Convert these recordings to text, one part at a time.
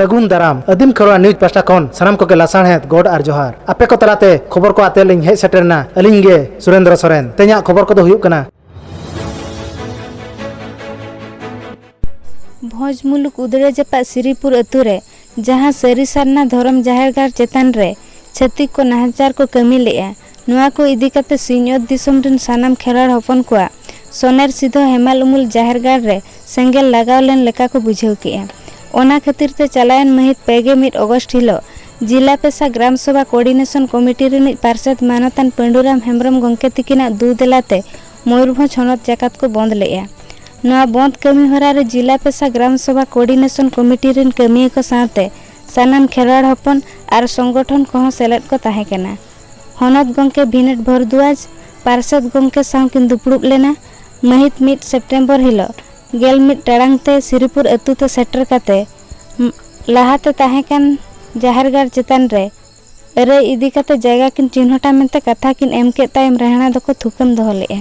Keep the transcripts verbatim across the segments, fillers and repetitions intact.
ᱥᱟᱹᱜᱩᱱ ᱫᱟᱨᱟᱢ᱾ ᱟᱹᱫᱤᱢ ᱠᱷᱮᱨᱣᱟᱲ ᱱᱤᱭᱩᱡᱽ ᱯᱟᱦᱴᱟ ᱠᱷᱚᱱ ᱥᱟᱱᱟᱢ ᱠᱚᱜᱮ ᱞᱟᱥᱟᱲᱦᱮᱫ ᱜᱚᱰ ᱟᱨ ᱡᱚᱦᱟᱨ᱾ ᱟᱯᱮ ᱠᱚ ᱛᱟᱞᱟᱛᱮ ᱠᱷᱚᱵᱚᱨ ᱠᱚ ᱟᱛᱮ ᱞᱤᱧ ᱦᱮᱡ ᱥᱮᱴᱮᱨ ᱮᱱᱟ ᱟᱹᱞᱤᱧ ᱜᱮ ᱥᱩᱨᱮᱱᱫᱨᱚ ᱥᱚᱨᱮᱱ᱾ ᱛᱮᱦᱮᱧᱟᱜ ᱠᱷᱚᱵᱚᱨ ᱠᱚᱫᱚ ᱦᱩᱭᱩᱜ ᱠᱟᱱᱟ᱾ ᱵᱷᱚᱸᱡᱽ ᱢᱩᱞᱩᱠ ᱩᱫᱽᱲᱟᱹ ᱡᱟᱯᱟᱜ ᱥᱤᱨᱤᱯᱩᱨ ᱟᱹᱛᱩ ᱨᱮ ᱡᱟᱦᱟᱸ ᱥᱟᱹᱨᱤ ᱥᱟᱨᱱᱟ ᱫᱷᱚᱨᱚᱢ ᱡᱟᱦᱮᱨ ᱜᱟᱲ ᱪᱮᱛᱟᱱ ᱨᱮ ᱪᱷᱟᱹᱛᱤᱠ ᱠᱚ ᱱᱟᱦᱟᱪᱟᱨ ᱠᱚ ᱠᱟᱹᱢᱤ ᱞᱮᱫᱼᱟ, ᱱᱚᱣᱟ ᱠᱚ ᱤᱫᱤ ᱠᱟᱛᱮ ᱥᱤᱧᱚᱛ ᱫᱤᱥᱚᱢ ᱨᱮᱱ ᱥᱟᱱᱟᱢ ᱠᱷᱮᱨᱣᱟᱲ ᱦᱚᱯᱚᱱ ᱠᱚᱣᱟᱜ ᱥᱚᱱᱮᱨ ᱥᱤᱫᱷᱚ ᱦᱮᱢᱟᱞ ᱩᱢᱩᱞ ᱡᱟᱦᱮᱨ ᱜᱟᱲ ᱨᱮ ᱥᱮᱸᱜᱮᱞ ᱞᱟᱜᱟᱣ ᱞᱮᱱ ᱞᱮᱠᱟ ᱠᱚ ᱵᱩᱡᱷᱟᱹᱣ ᱠᱮᱫᱼᱟ᱾ ᱚᱱᱟ ᱠᱷᱟᱹᱛᱤᱨ ᱛᱮ ᱪᱟᱞᱟᱣᱮᱱ ᱢᱟᱹᱦᱤᱛ ᱯᱮ ᱜᱮ ᱢᱤᱫ ᱚᱜᱚᱥᱴ ᱦᱤᱞᱚᱜ ᱡᱤᱞᱟ ᱯᱮᱥᱟ ᱜᱨᱟᱢ ᱥᱚᱵᱷᱟ ᱠᱳᱚᱨᱰᱤᱱᱮᱥᱚᱱ ᱠᱚᱢᱤᱴᱤ ᱨᱤᱱᱤᱡ ᱯᱟᱨᱥᱮᱛ ᱢᱟᱱᱚᱛᱟᱱ ᱯᱟᱹᱰᱩᱨᱟᱢ ᱦᱮᱢᱵᱽᱨᱚᱢ ᱜᱚᱢᱠᱮ ᱛᱤᱠᱤᱱᱟᱜ ᱫᱩ ᱫᱮᱞᱟᱛᱮ ᱢᱚᱭᱩᱨᱵᱷᱚᱸᱡᱽ ᱦᱚᱱᱚᱛ ᱡᱟᱠᱟᱛ ᱠᱚ ᱵᱚᱸᱫᱽ ᱞᱮᱫᱼᱟ᱾ ᱱᱚᱣᱟ ᱵᱚᱸᱫᱽ ᱠᱟᱹᱢᱤ ᱦᱚᱨᱟ ᱨᱮ ᱡᱤᱞᱟ ᱯᱮᱥᱟ ᱜᱨᱟᱢ ᱥᱚᱵᱷᱟ ᱠᱳᱚᱨᱰᱤᱱᱮᱥᱚᱱ ᱠᱚᱢᱤᱴᱤ ᱨᱤᱱ ᱠᱟᱹᱢᱤᱭᱟᱹ ᱠᱚ ᱥᱟᱶᱛᱮ ᱥᱟᱱᱟᱢ ᱠᱷᱮᱨᱣᱟᱲ ᱦᱚᱯᱚᱱ ᱟᱨ ᱥᱚᱝᱜᱚᱴᱷᱚᱱ ᱠᱚᱦᱚᱸ ᱥᱮᱞᱮᱫ ᱠᱚ ᱛᱟᱦᱮᱸ ᱠᱟᱱᱟ᱾ ᱦᱚᱱᱚᱛ ᱜᱚᱢᱠᱮ ᱵᱷᱤᱱᱮᱴ ᱵᱷᱚᱨᱫᱩᱣᱟᱡᱽ ᱯᱟᱨᱥᱮᱛ ᱜᱚᱢᱠᱮ ᱥᱟᱶ ᱠᱤᱱ ᱫᱩᱯᱲᱩᱵ ᱞᱮᱱᱟ᱾ ᱢᱟᱹᱦᱤᱛ ᱢᱤᱫ ᱥᱮᱯᱴᱮᱢᱵᱚᱨ ᱦᱤᱞᱚᱜ ᱜᱮᱞ ᱢᱤᱫ ᱴᱟᱲᱟᱝ ᱛᱮ ᱥᱤᱨᱤᱯᱩᱨ ᱟᱹᱛᱩ ᱛᱮ ᱥᱮᱴᱮᱨ ᱠᱟᱛᱮ ᱞᱟᱦᱟᱛᱮ ᱛᱟᱦᱮᱸ ᱠᱟᱱ ᱡᱟᱦᱮᱨ ᱜᱟᱲ ᱪᱮᱛᱟᱱ ᱨᱮ ᱟᱹᱨᱟᱹᱭ ᱤᱫᱤ ᱠᱟᱛᱮ ᱡᱟᱭᱜᱟ ᱠᱤᱱ ᱪᱤᱱᱦᱟᱹᱴᱟ ᱢᱮᱱᱛᱮ ᱠᱟᱛᱷᱟ ᱠᱤᱱ ᱮᱢ ᱠᱮᱫ ᱛᱟᱭᱚᱢ ᱨᱮᱦᱲᱟ ᱫᱚᱠᱚ ᱛᱷᱩᱠᱟᱹᱢ ᱫᱚᱦᱚ ᱞᱮᱫᱼᱟ᱾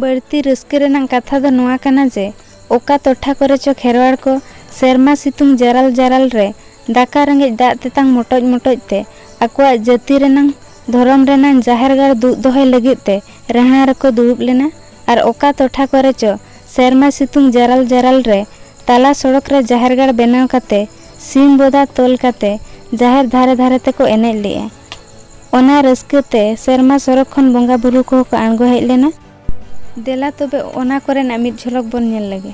ᱵᱟᱹᱲᱛᱤ ᱨᱟᱹᱥᱠᱟᱹ ᱨᱮᱱᱟᱜ ᱠᱟᱛᱷᱟ ᱫᱚ ᱱᱚᱣᱟ ᱠᱟᱱᱟ ᱡᱮ ᱚᱠᱟ ᱴᱚᱴᱷᱟ ᱠᱚᱨᱮ ᱪᱚ ᱠᱷᱮᱨᱣᱟᱲ ᱠᱚ ᱥᱮᱨᱢᱟ ᱥᱤᱛᱩᱝ ᱡᱟᱨᱟᱞ ᱡᱟᱨᱟᱞ ᱨᱮ ᱫᱟᱠᱟ ᱨᱮᱸᱜᱮᱡ ᱫᱟᱜ ᱛᱮᱛᱟᱝ ᱢᱚᱴᱚᱡ ᱢᱚᱴᱚᱡ ᱛᱮ ᱟᱠᱚᱣᱟᱜ ᱡᱟᱹᱛᱤ ᱨᱮᱱᱟᱝ ᱫᱷᱚᱨᱚᱢ ᱨᱮᱱᱟᱝ ᱡᱟᱦᱮᱨ ᱜᱟᱲ ᱫᱩᱜ ᱫᱚᱦᱚᱭ ᱞᱟᱹᱜᱤᱫ ᱛᱮ ᱨᱮᱦᱲᱟ ᱨᱮᱠᱚ ᱫᱩᱲᱩᱵ ᱞᱮᱱᱟ᱾ ᱟᱨ ᱚᱠᱟ ᱴᱚᱴᱷᱟ ᱠᱚᱨᱮ ᱪᱚ ᱥᱮᱨᱢᱟ ᱥᱤᱛᱩᱝ ᱡᱟᱨᱟᱞ ᱡᱟᱨᱟᱞ ᱨᱮ ᱛᱟᱞᱟ ᱥᱚᱲᱚᱠ ᱨᱮ ᱡᱟᱦᱮᱨ ᱜᱟᱲ ᱵᱮᱱᱟᱣ ᱠᱟᱛᱮ ᱥᱤᱢ ᱵᱚᱫᱟ ᱛᱚᱞ ᱠᱟᱛᱮ ᱡᱟᱦᱮᱨ ᱫᱷᱟᱨᱮ ᱫᱷᱟᱨᱮ ᱛᱮᱠᱚ ᱮᱱᱮᱡ ᱞᱮᱜᱼᱟ᱾ ᱚᱱᱟ ᱨᱟᱹᱥᱠᱟᱹ ᱛᱮ ᱥᱮᱨᱢᱟ ᱥᱚᱨᱚᱜ ᱠᱷᱚᱱ ᱵᱚᱸᱜᱟ ᱵᱩᱨᱩ ᱠᱚᱦᱚᱸ ᱠᱚ ᱟᱬᱜᱚ ᱦᱮᱡ ᱞᱮᱱᱟ᱾ ᱫᱮᱞᱟ ᱛᱚᱵᱮ ᱚᱱᱟ ᱠᱚᱨᱮᱱᱟᱜ ᱢᱤᱫ ᱡᱷᱚᱞᱚᱠ ᱵᱚᱱ ᱧᱮᱞ ᱞᱮᱜᱮ᱾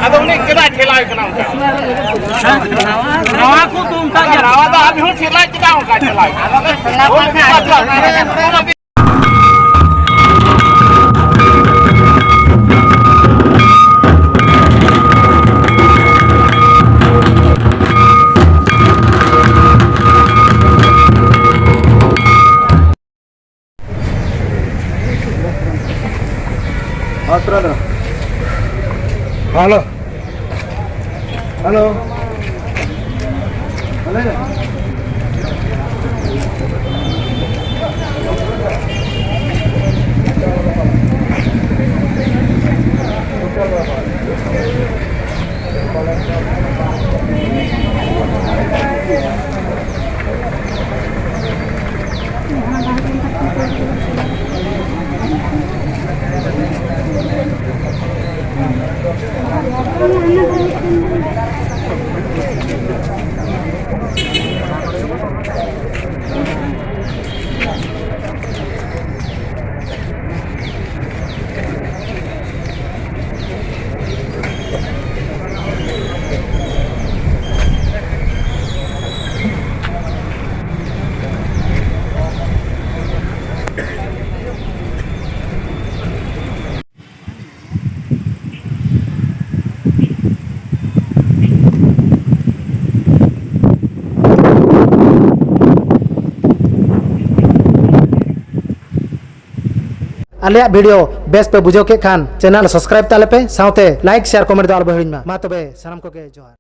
ᱟᱫᱚ ᱩᱱᱤ ᱪᱮᱫᱟᱜ ᱴᱷᱮᱞᱟᱣ ᱠᱟᱱᱟ ᱚᱱᱠᱟ? ᱱᱟᱣᱟ ᱠᱚ ᱫᱚ ᱚᱱᱠᱟ ᱜᱮ᱾ ᱱᱟᱣᱟ ᱫᱚ ᱟᱨ ᱢᱤᱫ ᱦᱚᱲ ᱴᱷᱮᱞᱟᱣ ᱪᱮᱫᱟᱜ ᱚᱱᱠᱟ ᱴᱷᱮᱞᱟᱣ ᱠᱟᱱᱟ? Hello. Hello. ᱟᱞᱮᱭᱟᱜ video ᱵᱮᱥ ᱯᱮ ᱵᱩᱡᱷᱟᱹᱣ ᱠᱮᱫ ᱠᱷᱟᱱ channel subscribe ᱛᱟᱞᱮ ᱯᱮ, ᱥᱟᱶᱛᱮ like, share, comment ᱫᱚ ᱟᱞᱚ ᱯᱮ ᱦᱤᱲᱤᱧ ᱢᱟ᱾ ᱢᱟ ᱛᱚᱵᱮ ᱥᱟᱱᱟᱢ ᱠᱚᱜᱮ ᱡᱚᱦᱟᱨ᱾